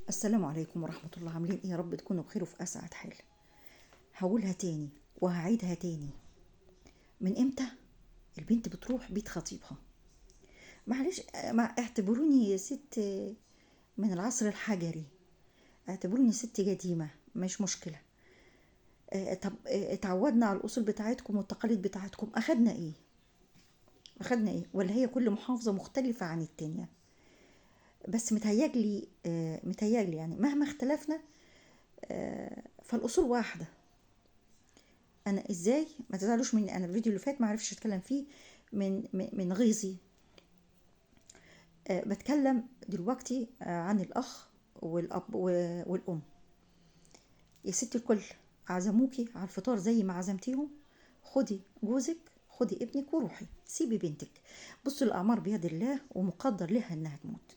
السلام عليكم ورحمة الله. عاملين ايه؟ يا رب تكونوا بخير وفي اسعد حال. هقولها تاني وهعيدها تاني، من امتى البنت بتروح بيت خطيبها؟ معلش، اعتبروني ست من العصر الحجري، اعتبروني ست قديمة، مش مشكلة. طب اتعودنا على الأصول بتاعتكم والتقاليد بتاعتكم، أخدنا ايه؟ أخدنا ايه؟ ولا هي كل محافظة مختلفة عن التانية؟ بس متهيألي متهيألي يعني مهما اختلفنا فالأصول واحدة. أنا إزاي ما تزعلوش مني، أنا الفيديو اللي فات ما عرفش أتكلم فيه من غيظي. بتكلم دلوقتي عن الأخ والأب والأم. يا ست الكل، عزموكي على الفطار زي ما عزمتيهم، خدي جوزك خدي ابنك وروحي، سيبي بنتك. بصوا، الأعمار بيد الله ومقدر لها إنها تموت،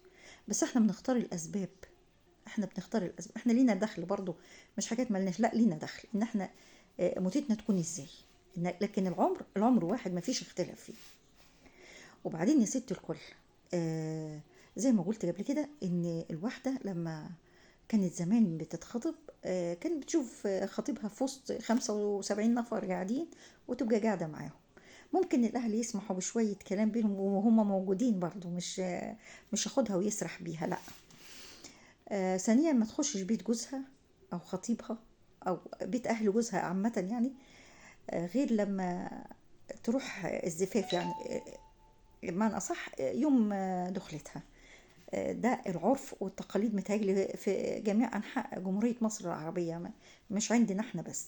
بس احنا بنختار الأسباب، احنا بنختار الأسباب، احنا لينا دخل برضو، مش حاجات مالناش، لا لينا دخل ان احنا موتتنا تكون ازاي، لكن العمر واحد ما فيش اختلاف فيه. وبعدين يا ست الكل، زي ما قلت قبل كده ان الواحدة لما كانت زمان بتتخطب، كانت بتشوف خطيبها في وسط 75 نفر قاعدين وتبقى قاعدة معاهم. ممكن الأهل يسمحوا بشوية كلام بينهم وهم موجودين برضو، مش ياخدها ويسرح بيها، لا. ثانيا، ما تخشش بيت جوزها أو خطيبها أو بيت أهل جوزها عامة يعني، غير لما تروح الزفاف، يعني بمعنى أصح يوم دخلتها. ده العرف والتقاليد متهيألي في جميع أنحاء جمهورية مصر العربية، مش عندنا احنا بس.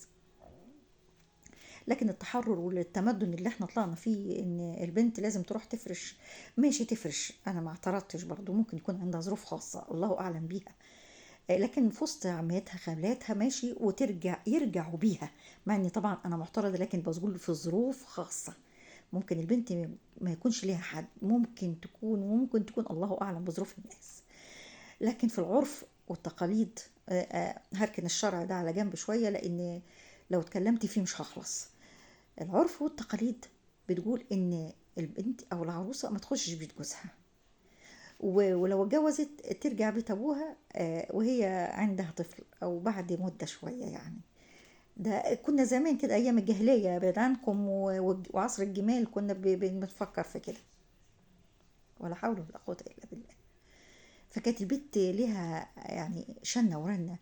لكن التحرر والتمدن اللي احنا طلعنا فيه ان البنت لازم تروح تفرش، ماشي تفرش، انا ما اعترضتش برضو، ممكن يكون عندها ظروف خاصة الله اعلم بيها، لكن في وسط عماتها خالاتها ماشي، وترجع يرجعوا بيها، مع اني طبعا انا معترضة، لكن بقول في ظروف خاصة ممكن البنت ما يكونش ليها حد، ممكن تكون وممكن تكون الله اعلم بظروف الناس. لكن في العرف والتقاليد هركن الشرع ده على جنب شوية، لان لو اتكلمت فيه مش هخلص. العرف والتقاليد بتقول ان البنت او العروسة ما تخشش بيت جوزها، ولو اتجوزت ترجع بيت ابوها وهي عندها طفل او بعد مده شوية. يعني ده كنا زمان كده ايام الجاهلية، بعيد عنكم، وعصر الجمال كنا بنفكر في كده، ولا حول ولا قوة الا بالله. فكانت البنت ليها يعني شنه ورنه،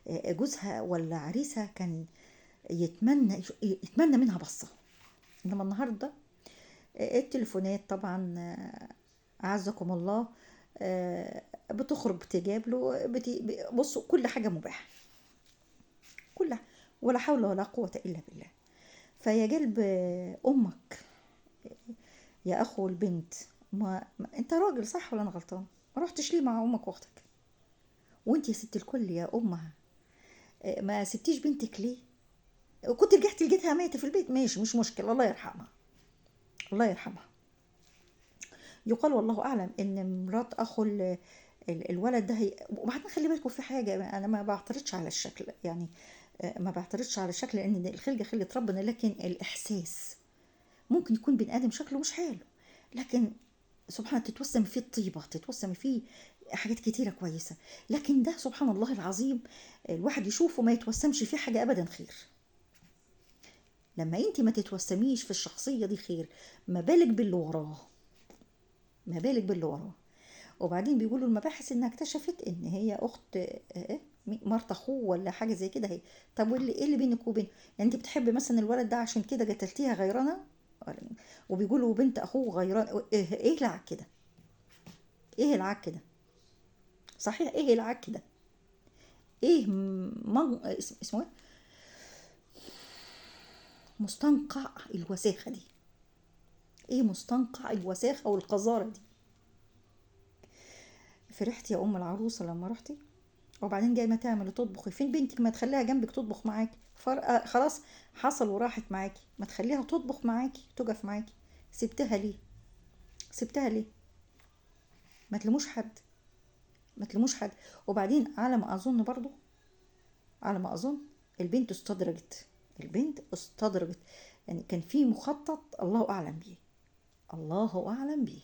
جوزها ولا عريسها كان يتمنى منها بصة. انما النهارده التليفونات طبعا اعزكم الله بتخرج بتجابله، بصوا كل حاجة مباحة، كل، ولا حول ولا قوة الا بالله. فيا قلب امك يا اخو البنت، ما انت راجل صح ولا انا غلطان؟ ما رحتش ليه مع امك واختك؟ وانت يا ست الكل يا امها ما سبتيش بنتك ليه؟ وكنت رجعت لقيتها ميتة في البيت، ماشي مش مشكلة، الله يرحمها الله يرحمها. يقال والله أعلم إن مرات أخو الولد ده هي. وبعدين خلي بالكم في حاجة، أنا ما بعترضش على الشكل، يعني ما بعترضش على الشكل لأن الخلقة خلقة ربنا، لكن الإحساس ممكن يكون بني آدم شكله مش حلو، لكن سبحان الله تتوسم فيه الطيبة، تتوسم فيه حاجات كتيرة كويسة. لكن ده سبحان الله العظيم الواحد يشوفه ما يتوسمش فيه حاجة أبدا خير. لما انت ما تتوسميش في الشخصية دي خير، ما بالك باللي وراه، ما بالك باللي وراه. وبعدين بيقولوا المباحث انها اكتشفت ان هي اخت مرت اخوه ولا حاجة زي كده. هي طب واللي ايه اللي بينك وبين، يعني انت بتحبي مثلا الولد ده عشان كده قتلتيها غيرانة؟ وبيقولوا بنت اخوه غيران، ايه العك كده؟ ايه العك كده؟ صحيح ايه العك كده؟ ايه اسمه ايه؟ مستنقع الوساخة دي، ايه مستنقع الوساخة والقذارة دي؟ فرحتي يا ام العروسة لما رحتي، وبعدين جاي ما تعمل تطبخي، فين بنتك؟ ما تخليها جنبك تطبخ معاكي، خلاص حصل وراحت معاكي، ما تخليها تطبخ معاكي تقف معاكي. سبتها ليه؟ سبتها ليه؟ ما تلموش حد، ما تلموش حد. وبعدين على ما اظن برضو، على ما اظن البنت استدرجت، البنت استدرجت، يعني كان في مخطط الله اعلم بيه، الله اعلم بيه،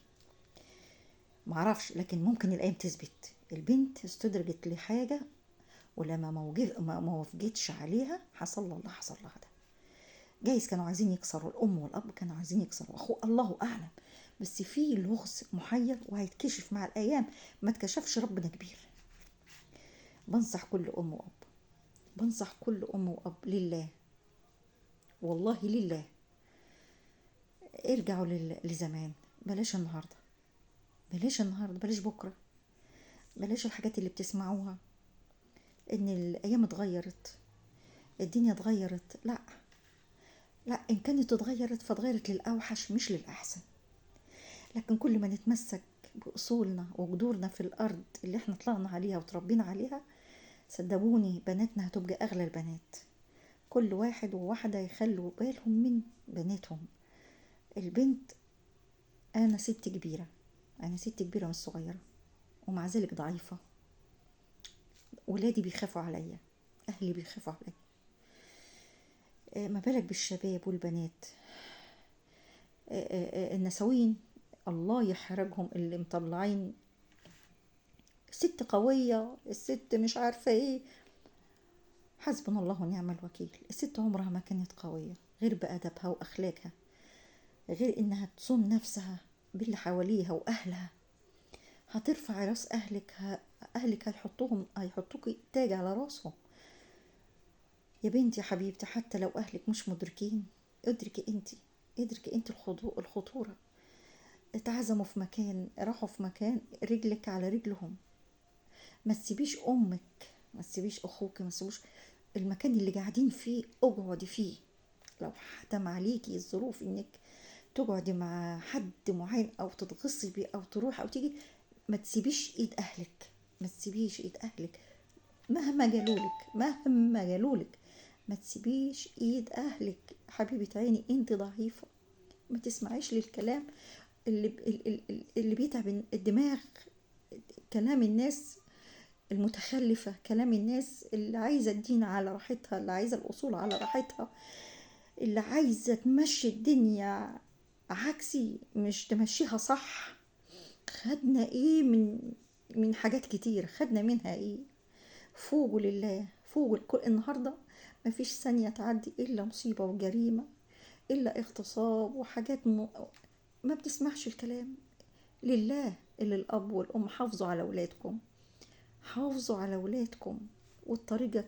معرفش، لكن ممكن الايام تثبت. البنت استدرجت لحاجة، ولما ما وافقتش عليها حصل لها اللي حصل لها ده. جايز كانوا عايزين يكسروا الأم والأب، كانوا عايزين يكسروا أخوه، الله أعلم، بس في لغز محير وهيتكشف مع الأيام، ما اتكشفش ربنا كبير. بنصح كل أم وأب، بنصح كل أم وأب لله، والله لله، ارجعوا لزمان، بلاش النهاردة، بلاش النهاردة، بلاش بكرة، بلاش الحاجات اللي بتسمعوها ان الايام اتغيرت، الدنيا اتغيرت. لا لا، ان كانت اتغيرت فاتغيرت للاوحش مش للاحسن. لكن كل ما نتمسك باصولنا وجذورنا في الارض اللي احنا طلعنا عليها وتربينا عليها، صدقوني بناتنا هتبقى اغلى البنات. كل واحد وواحدة يخلوا بالهم من بناتهم. البنت، انا ست كبيرة، انا ست كبيرة مش صغيرة، ومع ذلك ضعيفة. ولادي بيخافوا عليا، اهلي بيخافوا عليا، ما بالك بالشباب والبنات. النسوين الله يحرجهم اللي مطلعين الست قوية، الست مش عارفة ايه. حسبنا الله ونعم الوكيل. الست عمرها ما كانت قوية غير بأدبها وأخلاقها، غير إنها تصون نفسها باللي حواليها وأهلها. هترفع راس أهلك، أهلك هيحطوكي تاج على راسهم. يا بنتي يا حبيبتي، حتى لو أهلك مش مدركين، ادركي انتي، ادركي انتي الخطورة. اتعزموا في مكان، راحوا في مكان، رجلك على رجلهم. ما تسيبيش أمك، ما تسيبيش أخوك، ما تسيبوش المكان اللي قاعدين فيه، اقعدي فيه. لو حتم عليكي الظروف انك تقعدي مع حد معين او تتغصبي او تروح او تيجي، ما تسيبيش ايد اهلك، ما تسيبيش ايد اهلك مهما قالولك، مهما قالولك ما تسيبيش ايد اهلك. حبيبة عيني انت ضعيفة، ما تسمعيش للكلام اللي بيتعب الدماغ، كلام الناس المتخلفة، كلام الناس اللي عايزة الدين على راحتها، اللي عايزة الأصول على راحتها، اللي عايزة تمشي الدنيا عكسي مش تمشيها صح. خدنا ايه من حاجات كتير، خدنا منها ايه؟ فوقوا لله، فوقوا الكل. النهاردة مفيش ثانية تعدي إلا مصيبة وجريمة، إلا اغتصاب وحاجات ما بتسمعش الكلام. لله اللي الأب والأم حافظوا على أولادكم، حافظوا على أولادكم. والطريقة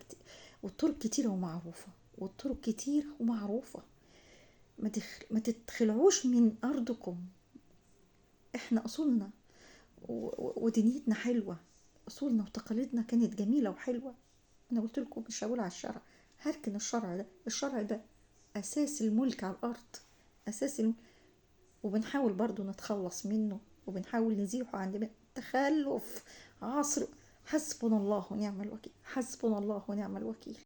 والطرق كتيرة ومعروفة، والطرق كتيرة ومعروفة. ما تتخلعوش من أرضكم. احنا أصولنا ودنيتنا حلوة، أصولنا وتقاليدنا كانت جميلة وحلوة. أنا قلت لكم مش هقول على الشرع، هركن الشرع ده، الشرع ده أساس الملك على الأرض، أساس وبنحاول برضو نتخلص منه، وبنحاول نزيحه عند تخلف عصر. حسبنا الله ونعم الوكيل، حسبنا الله ونعم الوكيل.